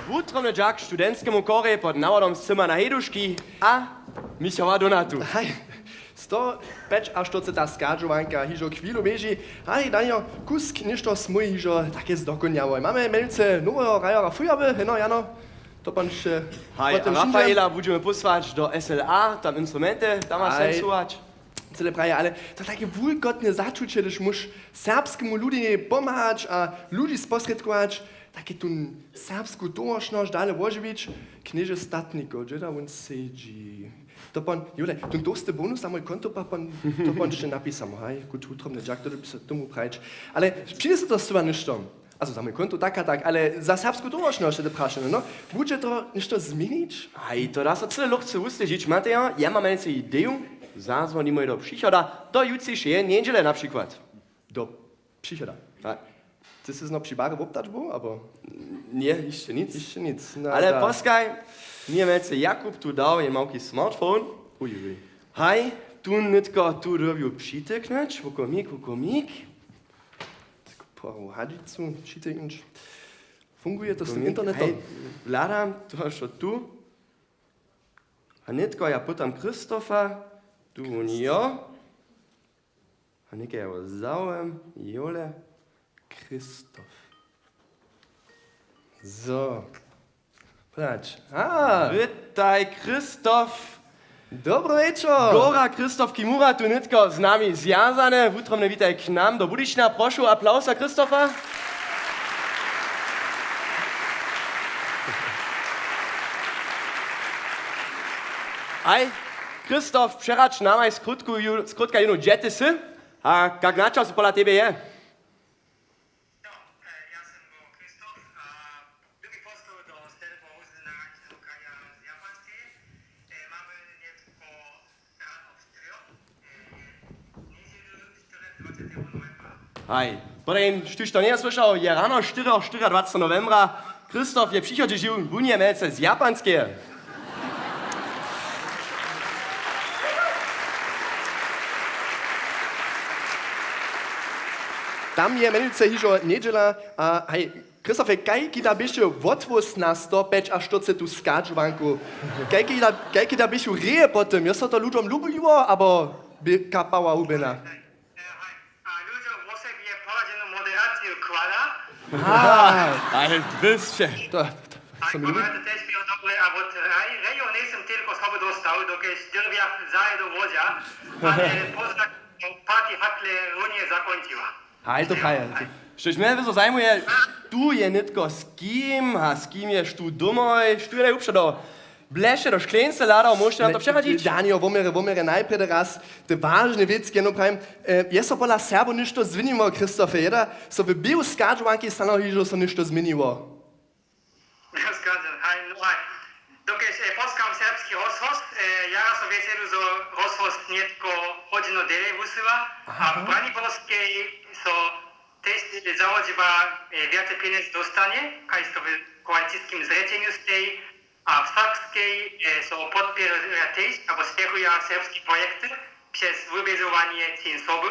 Wutrobny dźak studentskemu chorjej pod nawodom Symona Hejduški a Michała Donatu. Haj, sto pjećaštyrceta schadźowanka hižo chwilu běži. Haj, Daniel, kusk něšto smy hižo take zdokonjałoj. Mamy mjenujcy noweho rajera Fujawy, heno, Jano? To pan še. Haj, potom a Rafaela budźemy pósłać do S L A, tam instrumenty, tam ma se słuchać. Cyle praje, ale to tajke wulkotne začuće, hdyž móš serbskemu ludźej pomhać a ludźi sposrědkować, tajke tu serbsku towaršnosć dale wožiwić. Knježe statniko, dźeda wón sedźi? To pon, Jule, tón tołsty bonus na mój konto pa pon, to pon ešte napisał, haj, gut, wutrobny dźak, to by so tomu prajić. Ale přinjesu to scyła něšto. Also za mój konto tak a tak, ale za serbsku towaršnosć je to prašene, no. Budźe to něšto změnić? Haj, to da so cyle lochce wusledźić, Matejo. Ja mam mjenujcy ideju. Zazwonimoj do přichoda, do jutřišeje njedźele na přikład. Do přichoda. A ty sy znow při barje wobtać był, abo? Ně, hišće nic. Hišće nic, no. Ale da. Poskaj, mjenujcy Jakub tu dał jen małki smartphone. Uj, uj. Haj, tu nětko tu dyrbju přityknyć, wukomik, wukomik. Tak, po hadźicu přityknyć. Funguje to z tym internetom? Haj, hladam to, što tu. A nětko ja pytam Christofa, tu wón jo. A někaj je zaujim, Jole, Christof. So. Patrz. A. Witaj, Christof. Dobry wječor. Gora Christof Kimura tu nětko z nami zwjazany. Wutrobnje witaj k nam do Budyšina. Prošu, aplauz za Christofa. Haj, Christof, přeradź namaj skrótku ju-, skrótka jónu, hdźe ty sy a kak na času pola tebje je? No, e, ja sym był Christof a drugi postół do Serbow z Nakaja z Japanskeje. E, mamy nětko rano w štyrjoch, e, je njedźelu štyrjadwaceteho nowembra. Haj, potajim, štóž to njeje słyšał, je rano štyrjoch, štyrjadwaceteho nowembra. Christof je přichodźe žił, wón je mjenujcy z Japanskeje. Tam je mjenujcy hižo njedźela a haj, Christofej, kajki da běše wotwóz na sto pjećaštyrcetu schadźowanku? Kajki da, kajki da běchu reje po tym? Je so to ludźom lubiło, abo bě kapała hubjena? A ludźom wosebje poradźenu moderaciju kłada. A, ale wy sće. To, to, to, a so mi lubi. Komenty tež měł dobre, a wot Rej-, Rejo njejsym telko sobu dostał, dokelž dyrwjach zajedu wodźa, ale poznak party hakle runje zakónčiła. Haj, to praje. Štož mje wězo zajimuje, tu je nětko z kim a z kim ješ tu domoj, štó je najłupše do bleše, do škleńce hladał, móžeš na to přeradźić? Daniel, woměrje, woměrje, najprjedy raz te wažne wěc, jeno prajim, e, je so pola Serbow něšto změniło, Christofej, jeda so w běhu schadźowanki stanowi, hižo so něšto změniło? Skazan, haj, no haj. Dokelž, e, poskam serbski rozhłos, e, jara so wjeselu, zo rozhłos nětko hodźinu dele wusyła, a w Braniborskej so tež załožiła, e, wjace pjenjez dóstanje, kaž to w koaliciskim zrjećenju steji, a w Serbskej, e, so podpěrja tež, abo spěchuja serbski projekty přez wubězowanje cen sobu.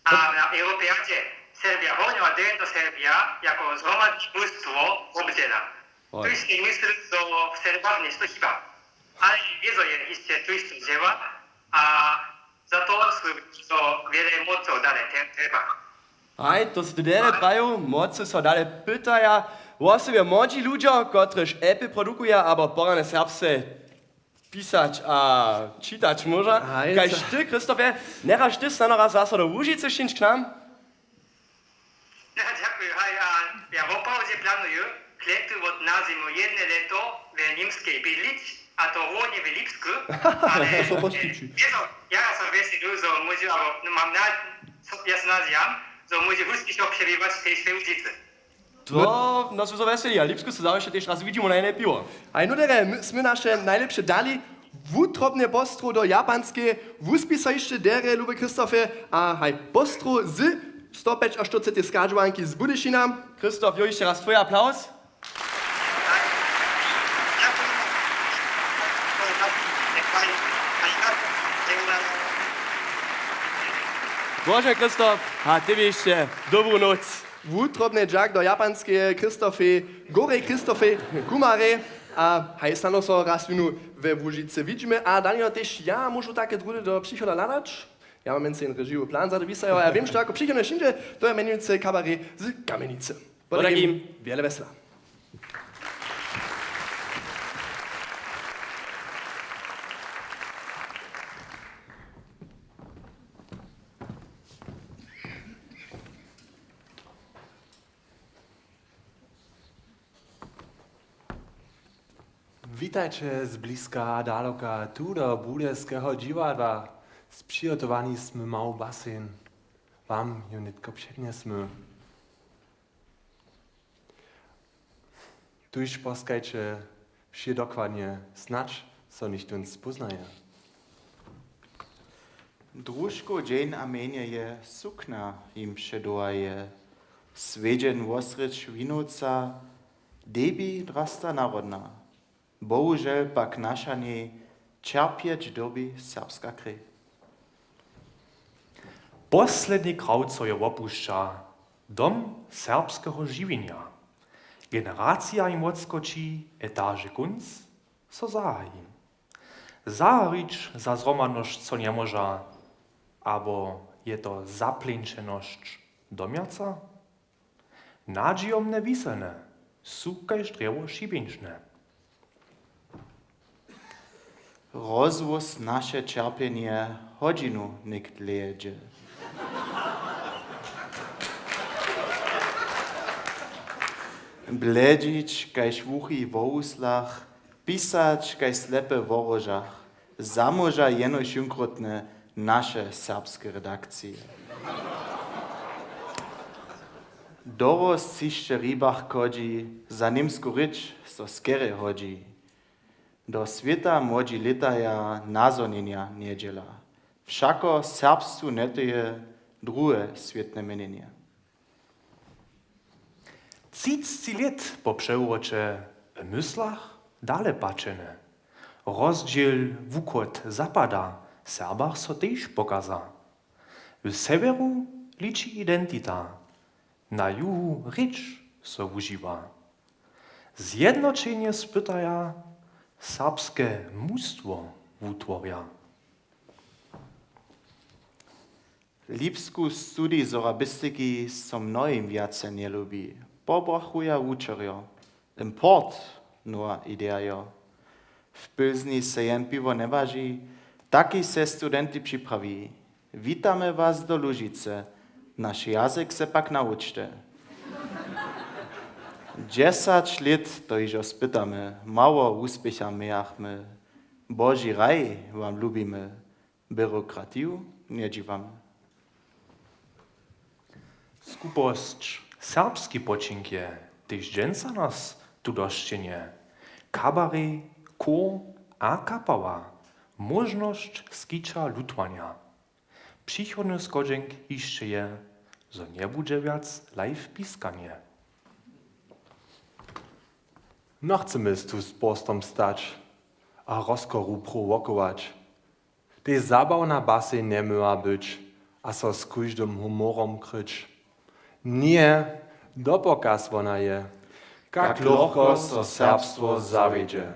A na Europeadźe Serbja, Hornjo a Delnjo Serbja jako zhromadne mustwo wobdźěla. Oj. Tuž sej mysli, zo w Serbach něšto chyba. Ale wězo je hišće tuž dźěła a za to su so wjele młodcow dale te-, treba. Haj, to sy ty derje prajił, młodcy so dale pytaja, wosebje młodźi ludźo, kotryž epy produkuja abo porane serbsce pisać a čitać móža. Haj, kaž ty, Christofej, njehaš ty snano raz zaso do Łužicy přińć k nam? No, dźakuju, haj, a ja woprawdźe planuju, klety wot na zimu jedne lěto w Němskej bydlić, a to hłowje w Lipsku, ale, e, wězo, ja so wjeselu, zo móžu, abo, no, mam na-, so, ja so nazjam, zo móžu hušćišo přebiwać tež we Łužicy. To nas wězo wjeseli, a Lipsku so zawěsće tež raz widźimy na jedne piwo. Haj, no derje, my smy naše najlěpše dali. Wutrobnje postrow do Japanskeje, wuspi so hišće derje, luby Christofej, a haj, postrow z sto pjećaštyrcetej schadźowanki z Budyšina. Christof, jo, hišće raz twój aplauz. Bože, Christof, a tebi hišće dobru noc. Wutrobnje dźak do Japanskeje Christofej, Gorej Christofej Kumarej. A haj, snano so raz jónu we Łužicy widźimy. A Daniel, tež ja móžu take druhdy do přichoda hladać. Ja mam mjenujcy jen režijowy plan za to wisa, a ja wěm, što jako přichodnje přińdźe, to je mjenujcy kabaret z Kamjenicy. Potajkim, wjele wjesela. Witajće zbliska a daloka tu do Budyskeho dźiwadła. Spřihotowali smy mały basen. Wam ju nětko přednjesmy. Tuž poskajće wšě dokładnje, snadź so něchtó spóznaje. Družkow dźeń a mjenje je, sukna jim předowaje. Swjedźeń wosrjedź winowca, debi drasta narodna. Bohužel pak naša njej ćerpjeć dyrbi serbska krej. Posledni krawcojo wopušća dom serbskeho žiwjenja. Generacija jim wotskoči, etaže kónc so zahaji. Zaharić za zhromadnosć so njemóža, abo je to zapleńšenosć domjaca? Nadźijomne wiselne su kaž drjewo šibjeńšne. Rozhłós naše ćerpjenje hodźinu něk dlěje dźě. Bledźić kaž wuchi wo wuslach, pisać kaž slepe wo róžach, zamóža jenož jónkrótne naše serbske redakcije. Dorost hišće Ribach chodźi, za němsku rěč so skerje hodźi. Do swěta młodźi lětaja nazhonjenja njedźěla. Wšako serbstwu njetyje druhe swětne měnjenje. Třicci lět po přewróće w myslach dale pačene. Rozdźěl wuchod zapada w Serbach so tež pokaza. W sewjeru liči identita, na juhu rěč so wužiwa. Zjednoćenje spytaja, serbske mustwo wutworja. Lipsku studij sorabistiki so mnohim wjace njelubi. Pobrachuja wučerjo. Import, nowa ideja jo. W Pilzni se jen piwo njewaži, taki se studenti připrawi. Witamy was do Łužicy. Naš jazyk se pak nawučte. Dźesać lět to hižo spytamy, mało wuspěcha mějachmy. Boži raj wam lubimy. Byrokratiju njedźiwamy. Skuposć, serbski počinkje, tež dźensa nas tu dosćenje. Kabarej, chór a kapała, móžnosć skića lutowanja. Přichodny schodźenk hišće je, zo njebudźe wjac live piskanje. Nochcemy tu z porstom stać a rozkoru prowokować. Tež zabawna basej njeměła być a so z kóždym humorom kryć. Ně, dopokaz wona je, kak lochko so serbstwo zawjedźe.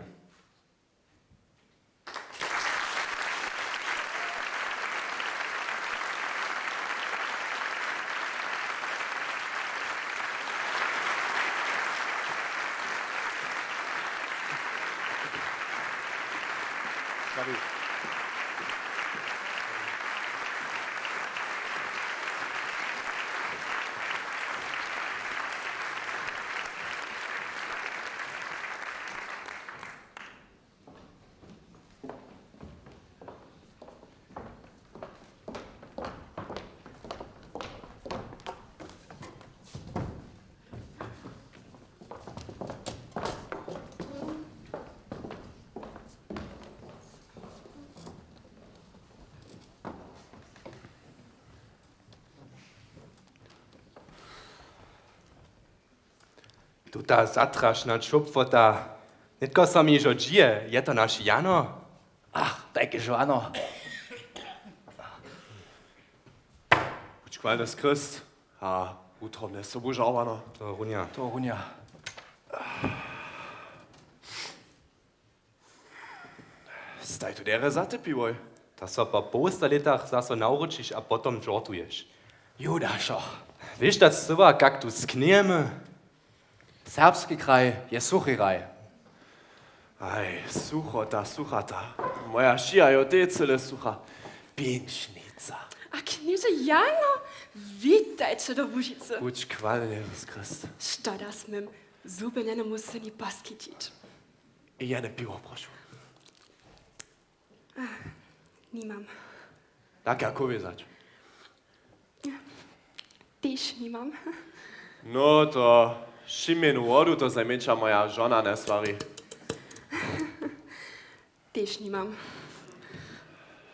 Tuta zatrašna čopłota. Nětko so mi hižo dźije, je to naš Jano? Ach, tajkež ano. Budź chwalny, Chryst, a wutrom njesobu žahowano. To runja. To runja. Staj tu derje za te piwoj. To so po połsta lětach zaso nawróčiš a potom žortuješ. Judašo. Wěš da scyła, kak tu sknějemy? Serbski kraj je suchi raj. Aj, suchota, suchata. Moja šija jo tej cyle sucha. Pinšnica. A knježe Jano, witajće do Łužicy. Budź chwalny, Jezus Chryst. Što da smym zhubjenemu syni poskićić? Jene piwo, prošu. Nimam. Tak ja kowě wzać. Tež nimam. No to šimjenu wodu, to zajmjeńša moja žona njeswari. Tež nimam.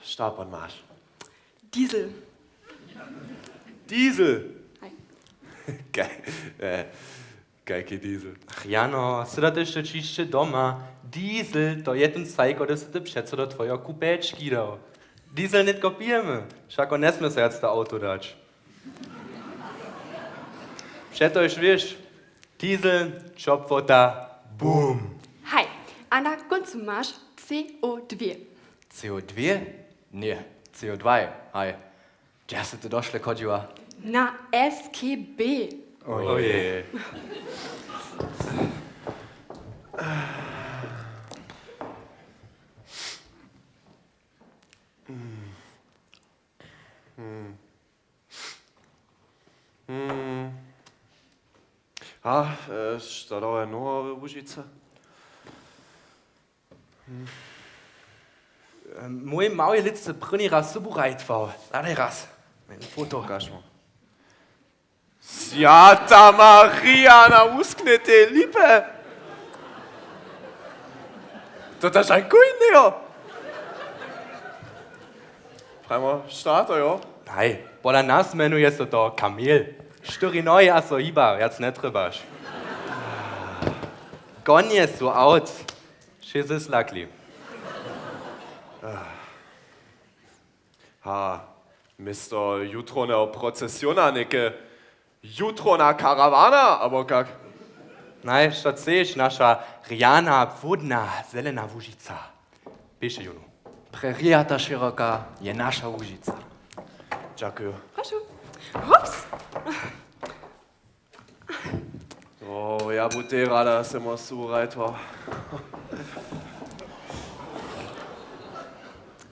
Šta pon maš? Diesel. Diesel? Haj. Kaj, e, kajki diesel? Ach, Jano, sy da tež to ćišće doma. Diesel, to je ten cajk, kotryž sy ty přeco do twojeho kupečki dał. Diesel nětko pijemy, wšako njesmě so wjac to awto dać. Přetož wěš, diesel, čopłota, boom. Haj, a na kóncu maš C O dwě. C O dwě? Ně, C O dwaj, haj. Hdźe sy ty došle chodźiła? Na S K B. Ojej. A, e, što dała noho we Łužicy? Mój małej lětce prěni raz sobu rajtwał. Zadaj raz. Foto. Pokaž mu. Swjata Marija, na wusknje tej lipy! To tež ankow jědneho. Prajmo, šta to jo? Haj, pola nas mjenuje so to kamel. Štyri nohi a so hiba, wjac njetrjebaš. Konje su awt. Wšě zesłakli. A město jutrowneho procesiona něke jutrowna karawana, abo kak? Naj, što chceš, naša rjana, płódna, zelena Łužica. Běše jónu. Prerija ta šěroka je naša Łužica. Dźakuju. Prošu. Hups! O, ja bu tež rada, sym so wurajtwał.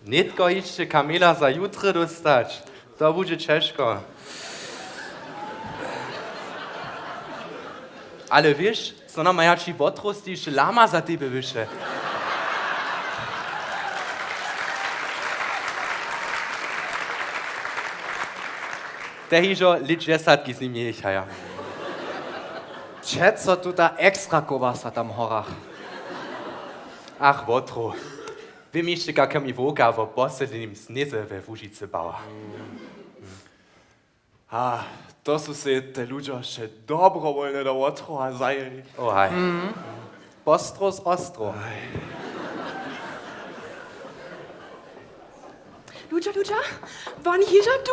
Nětko hišće kamela za jutra dóstać. To budźe ćežko. Ale wěš, zo nama jači wotrosti hišće lama za tebje wyše. Te hižo lět dźesatki z nim njejěchaja. Přeco tuta ekstra kołbasa tam w horach. Ach, wotru. Wěm hišće, kak mi wowka wo poslednim sněze we Łužicy bała. A to su sej te ludźo wšě dobrowolnje do wotrowa zajěli. O, haj. Postro z ostro. Ludźo, ludźo, woni hižo tu?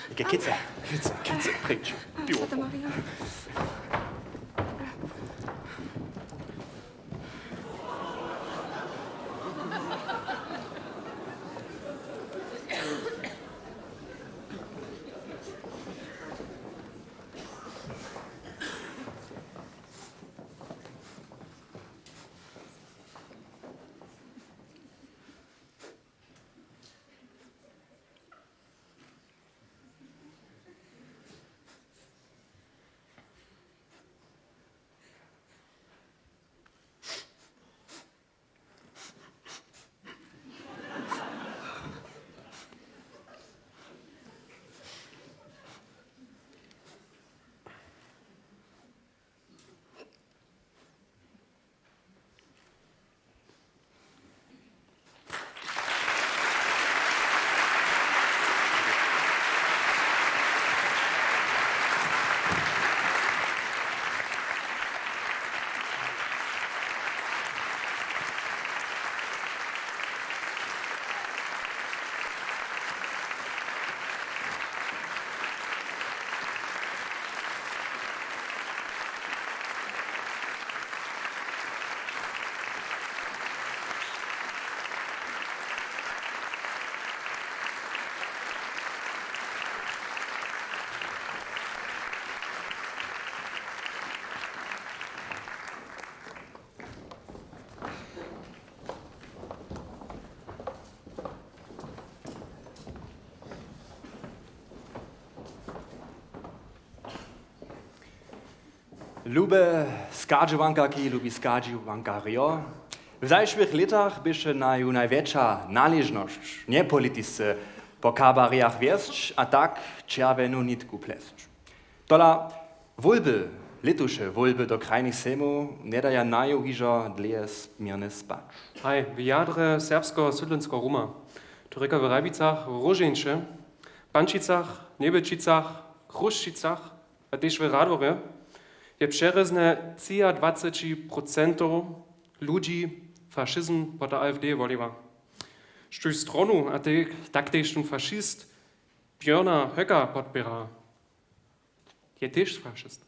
Něke kice, kice, kice, preč. Piwo. Swjata Marija. Lube schadźowankarki, lubi schadźowankarjo, W zašłych lětach běše naju najwjetša naležnosć, njepolitisce po kabarejach wjesć a tak čerwjenu nitku plesć. Tola wólby, lětuše wólby do krajnych sejmow njedaja naju hižo dlěje směrnje spać. Haj, w jadrje Serbskeho sydlenskeho ruma, to rěka w Hrajbicach, Róžeńće, Pančicach, Njebjelčicach, Chrósćicach a tež w Radworje, je přerězne třiadwaceći procentow ludźi fašizm pod der A F D woliła. Štóž stronu a te-, taktež tón fašist Björna Höcka podpěra, je tež fašist.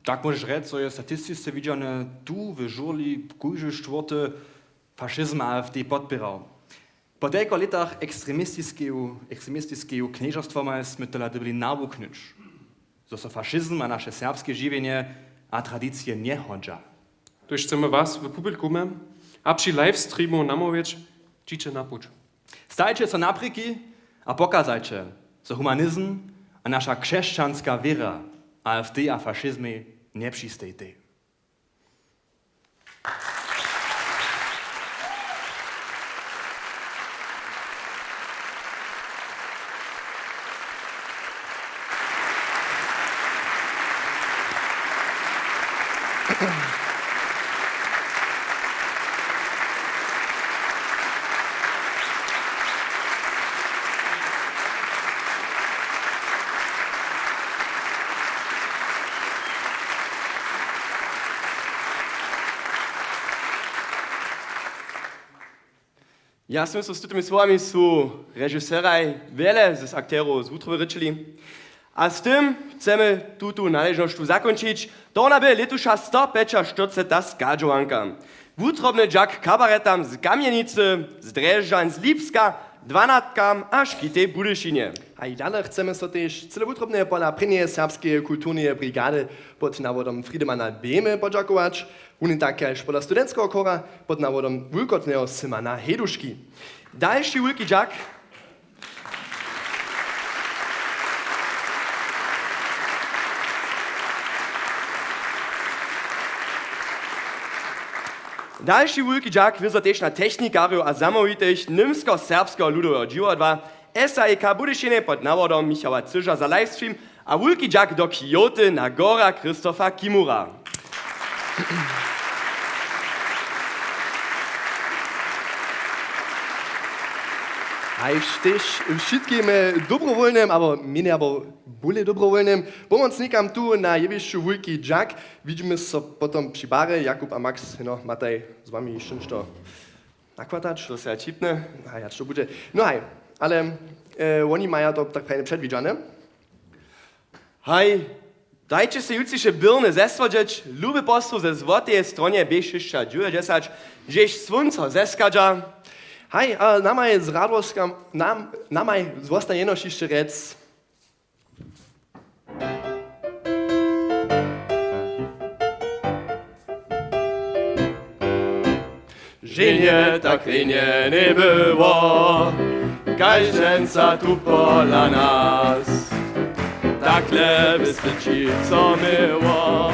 Tak móžeš rjec, zo je statistisce widźane tu w žurli kóždy štwórty fašizm A F D podpěrał. Po telko lětach ekstremistiskeju, ekstremistiskeju knježerstwomaj smy tola dyrbili nawuknyć, zo so fašizm a naše serbske žiwjenje a tradicije njehodźa. Hdyž chcemy was w publikumje a při livestreamu namołwić, dźiće na puć. Stajće so naprěki a pokazajće, zo humanizm a naša křesćanska wěra A F D a fašizmej njepřistejtej. Jasne, so z tymi słowami su režiseraj wjele z akterow z wutroby rěčili. A z tym chcemy tutu naležnosću zakónčić. To wona bě lětuša stopjećaštyrceta schadźowanka. Wutrobny dźak kabaretam z Kamjenicy, z Drježdźan, z Lipska, Dwanatkam a Škitej Budyšinje. A i dale chcemy so tež cyle wutrobnje pola prěnjeje serbskeje kulturneje brigady pod nawodom Friedemana Behmy podźakować. Wón je tak kaž pola studentskeho chóra pod nawodom wulkotneho Simana Hejduški. Dalši wulki dźak. Dalši wulki dźak wězo tež na technikarjow a zamołwitych Němsko-serbskeho ludoweho dźiwadła, S A E K Budyšinje pod nawodom Michała Cyža za livestream a wulki dźak do Kyoty na Gora Christopha Kimura. Haj, tež wšitkim, e, dobrowólnym, abo mjenje, abo bóle dobrowólnym pomocnikam tu na jewišću wulki dźak. Widźimy so potom při barje. Jakub a Max, no, mataj z wami hišće něšto nakwatać. To se ja ćipnje. A ja, to budźe. No haj, ale, e, woni maja to tak prajnje předwidźane. Haj, dajće sej jutřiše běrny zesłodźeć, luby posłuch ze złoteje stronje B šěsćadźewjećdźesać, hdźež słónco zeskhadźa. Haj, a namaj z radworskam-, nam-, namaj zwostanje jenož hišće rjec. Ženje tak rjenje njebyło, kaž dźensa tu pola nas. Takle by srědźico měło.